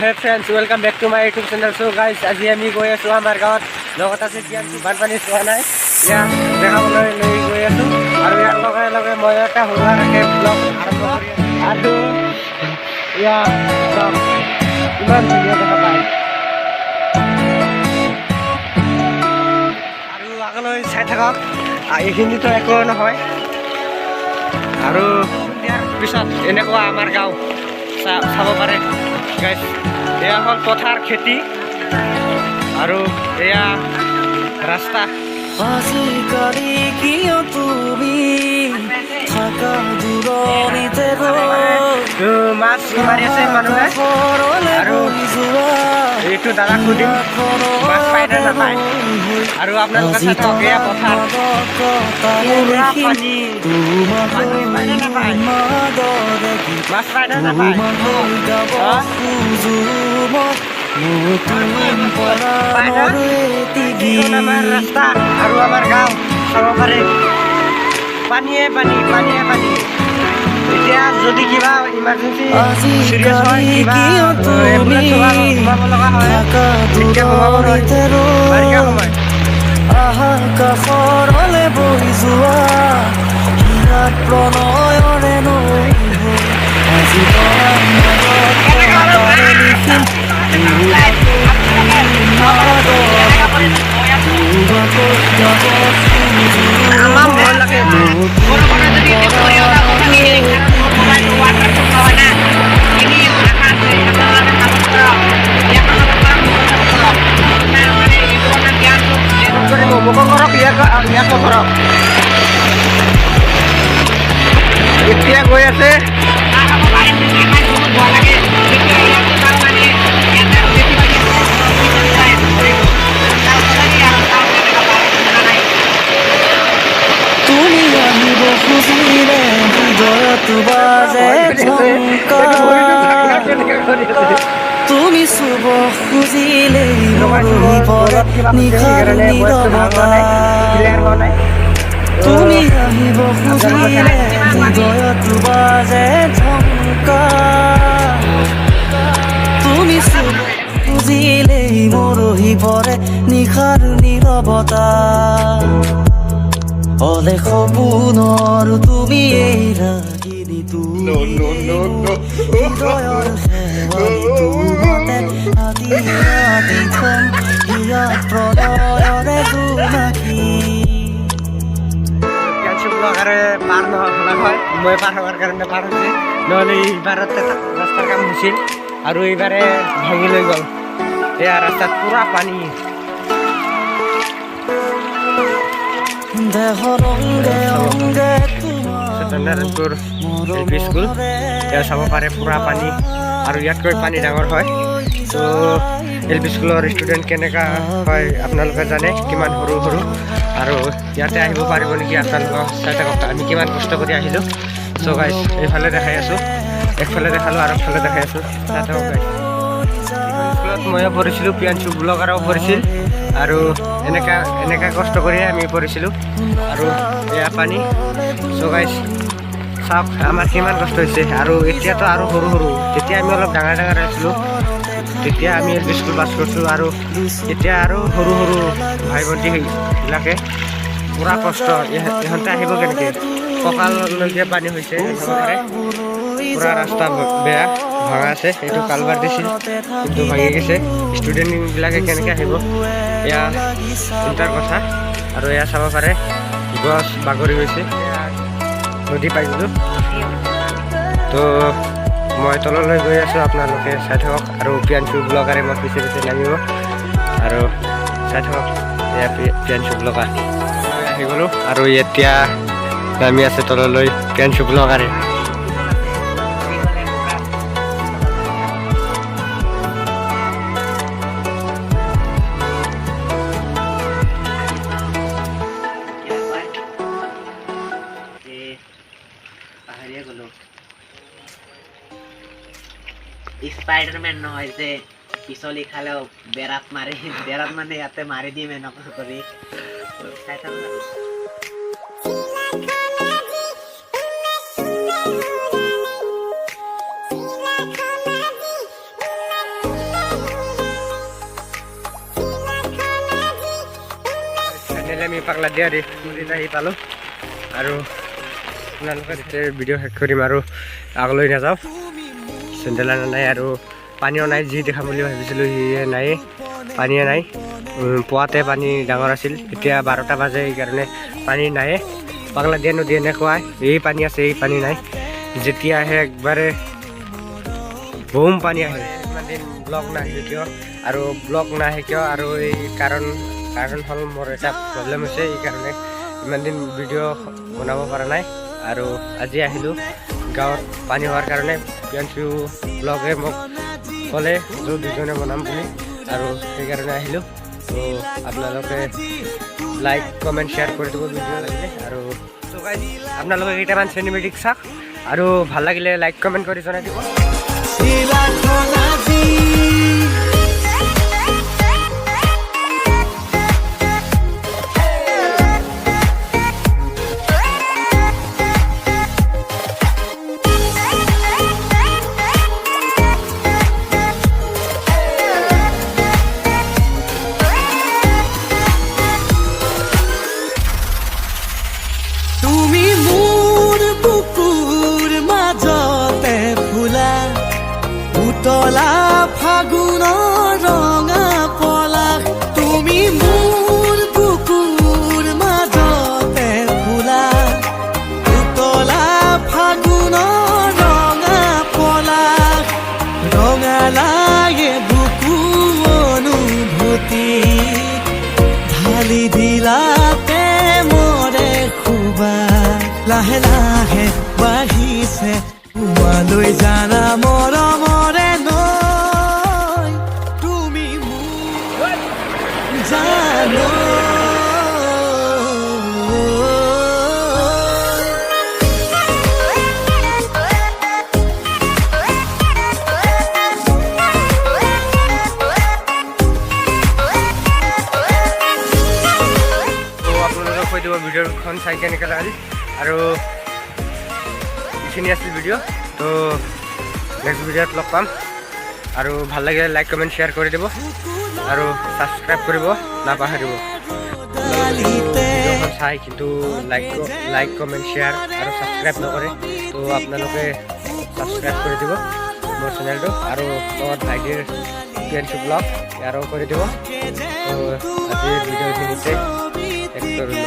Hey friends, welcome back to my YouTube channel. So guys, আজি আমি গৈ আছোঁ আমাৰ গাঁৱত। লগত আছে জ্ঞান। বানপানী চোৱা নাই, ইয়াক দেখাবলৈ লৈ গৈ আছোঁ। আৰু ইয়াৰ লগে লগে মই এটা সৰু ব্লগ আৰম্ভ কৰি আছোঁ। আৰু ইয়াক চাওক, ইমান ধুনীয়া দেখা পায়। আৰু আগলৈ চাই থাকক। এইখিনিতো একো নহয়। আৰু ইয়াৰ পিছত এনেকুৱা আমাৰ গাঁও চাব পাৰে গাইছ। এয়া হ'ল পথাৰ, খেতি আৰু এয়া ৰাস্তা। আজিকালি কিয় তুমি থাকা দূৰণিতে ৰৈ? তো মাছ মাৰি আছে মানুহে। কাষৰলে আৰু বৈ যোৱা এইটো দাদাক সুধিম মাছ পায় নে নাপায়। আৰু আপোনালোকে চাই থাকক, এয়া পথাৰ, পুৰা পানী। পানী পায় নে নাপায়? মাছ পায় নে নাপায়? হা? পায় না? এইখন আমাৰ ৰাস্তা আৰু আমাৰ গাঁও চাব পাৰে। পানীয়ে পানী, পানীয়ে পানী। এতিয়া যদি কিবা ইমাৰ্জেঞ্চি চিৰিয়াছ হয়, কিবা এম্বুলেঞ্চ সোমাব লগা হয়, তেতিয়া সোমাব নোৱাৰিব বাৰিষা সময়। আহা, কাষৰলে বৈ যোৱা, হিয়াত প্ৰণয়ৰে নৈ হৈ আজি তৰা মাজত লিখিম তোমাকৈ গাব খোজো। আমাৰ ভয় লাগে। বৰষুণে যদি কৰি মোবাইলটো ৱাটাৰপ্ৰুফ নহয় না। এনে আশা আছে, আপোনালোকে সাপোৰ্ট কৰক, ইয়াক কৰক, কৰক। মানে ইউটিউবৰ নাম জ্ঞান। কৰিব, মোকো কৰক, ইয়াকো কৰক। এতিয়া গৈ আছে। বহুত ভয় লাগে যেতিয়া ইয়াত মানে ইয়াতে আৰু বেছি পানী আৰু নাই। তুমি আহিব খুজিলে হৃদয়ত বাজে ঝংকাৰ। তুমি চুব খুজিলেই মৰহি পৰে নিশাৰ নীৰৱতা। তুমি আহিব খুজিলে হৃদয়ত বাজে ঝংকাৰ। তুমি চুব খুজিলেই মৰহি পৰে নিশাৰ নীৰৱতা। অলেখ সপোনৰ তুমি এই ৰাগিনী, তুমি হৃদয়ৰ শেৱালি। তোমাতে আদি আদি থম হিয়াত প্ৰণয়ৰে জোনাকী। ব্লগাৰে পাৰ নহয়, মই পাৰ হোৱাৰ কাৰণে পাৰ হৈছে। নহ'লে এইবাৰতে ৰাস্তাৰ কাম হৈছিল আৰু এইবাৰে ভাঙি লৈ গ'ল। এয়া ৰাস্তাত পুৰা পানী। দেহৰ অংগে অংগে তোমাৰ সত্যনাৰায়ণপুৰ এল পি স্কুল এয়া চাব পাৰে, পুৰা পানী। আৰু ইয়াতকৈ পানী ডাঙৰ হয়। ত' এল পি স্কুলৰ ষ্টুডেণ্ট কেনেকুৱা হয় আপোনালোকে জানে, কিমান সৰু সৰু। আৰু ইয়াতে আহিব পাৰিব নেকি আপোনালোকক? চাই থাকক, আমি কিমান কষ্ট কৰি আহিলোঁ। চ' গাইছ, এইফালে দেখাই আছোঁ, একফালে দেখালোঁ আৰু একফালে দেখাই আছোঁ, চাই থাকক গাইছ। স্কুলত ময়ো পঢ়িছিলোঁ, পিয়াঞ্চু ব্লগাৰো পঢ়িছিল। আৰু এনেকা এনেকা কষ্ট কৰিয়ে আমি পঢ়িছিলোঁ। আৰু এয়া পানী। চ' গাইছ, চাওক আমাৰ কিমান কষ্ট হৈছে। আৰু এতিয়াতো আৰু সৰু সৰু, তেতিয়া আমি অলপ ডাঙৰ ডাঙৰ আছিলোঁ, তেতিয়া আমি এল পি স্কুল পাছ কৰিছোঁ। আৰু এতিয়া আৰু সৰু সৰু ভাই ভণ্টিবিলাকে পূৰা কষ্ট। ইহঁতে আহিব কেনেকৈ? কঁকাললৈকে পানী হৈছে, চাব পাৰে। পূৰা ৰাস্তা বেয়া, ভঙা আছে। এইটো কালভাৰ দিছিল, কিন্তু ভাঙি গৈছে। ষ্টুডেণ্টবিলাকে কেনেকৈ আহিব, এয়া চিন্তাৰ কথা। আৰু এয়া চাব পাৰে, গছ বাগৰি গৈছে। এয়া নদী পাই গ'লোঁ। তো মই তললৈ গৈ আছোঁ, আপোনালোকে চাই থাকক। আৰু পিয়াঞ্চু ব্লগাৰে মোৰ পিছে পিছে নামিব আৰু চাই থাকক। এয়া পিয়াঞ্চু ব্লগাৰ আহি গ'লোঁ আৰু এতিয়া নামি আছে তললৈ পিয়াঞ্চু ব্লগাৰে। পাহৰিয়ে গ'লো। স্পাইডাৰমেন নহয় যে পিছলি খালেও বেৰাত মাৰি, বেৰাত মানে ইয়াতে মাৰি দিম, এনেকুৱা কৰি চাই থাকো আৰু। আমি পাগলাদিয়া নদীত আহি পালোঁ আৰু আপোনালোকে যেতিয়া ভিডিঅ' শেষ কৰিম আৰু আগলৈ নাযাওঁ। চেণ্ডেল অনা নাই আৰু পানীও নাই। যি দেখাম বুলি ভাবিছিলোঁ সিয়ে নাই, পানীয়ে নাই। পুৱাতে পানী ডাঙৰ আছিল, এতিয়া 12টা বাজে, সেইকাৰণে পানী নাই। পাগলাদিয়া নদী এনেকুৱাই, এই পানী আছে, এই পানী নাই। যেতিয়া আহে একবাৰে বম পানী আহে। ইমান দিন ব্লগ নাহিল কিয় আৰু ব্লগ নাহে কিয় আৰু এই কাৰণ হ'ল মোৰ এটা প্ৰব্লেম হৈছে, এইকাৰণে ইমান দিন ভিডিঅ' বনাব পৰা নাই। আৰু আজি আহিলোঁ গাঁৱত পানী হোৱাৰ কাৰণে। পিয়ানচু ব্লগে মোক ক'লে য'ত দুজনে বনাম বুলি আৰু সেইকাৰণে আহিলোঁ। ত' আপোনালোকে লাইক, কমেণ্ট, শ্বেয়াৰ কৰি দিব ভিডিঅ' লাগিলে। আৰু ত' guys, আপোনালোকে কেইটামান চিনেমেটিক চাওক আৰু ভাল লাগিলে লাইক, কমেণ্ট কৰি জনাই দিব। চিলাখন আজি। তুমি মোৰ বুকুৰ মাজতে ফুলা উতলা ফাগুনৰ ৰঙা পলাশ। তুমি মোৰ বুকুৰ মাজতে ফুলা উতলা ফাগুনৰ ৰঙা পলাশ। ৰঙালায়ে বুকু অনুভূতি ঢালি দিলা প্ৰেমৰে সুবাস। লাহে লাহে বাঢ়িছে তোমালৈ জানা মৰমৰে নৈ। তুমি মোৰ জানো। তো আপোনালোকে কৈ দিব ভিডিঅ'খন চাই কেনেকৈ লাগিল। আৰু এইখিনি আছিল ভিডিঅ'। তো নেক্সট ভিডিঅ'ত লগ পাম আৰু ভাল লাগিলে লাইক, কমেণ্ট, শ্বেয়াৰ কৰি দিব আৰু ছাবস্ক্ৰাইব কৰিব নাপাহৰিব। ভিডিঅ'খন চাই কিন্তু লাইক, কমেণ্ট, শ্বেয়াৰ আৰু ছাবস্ক্ৰাইব নকৰে। তো আপোনালোকে ছাবস্ক্ৰাইব কৰি দিব মোৰ চেনেলটো আৰু লগত ভাইটিৰ পি এন চি ব্লগ ইয়াৰো কৰি দিব। তো আজিৰ ভিডিঅ'খিনিতে শেষ কৰিলোঁ।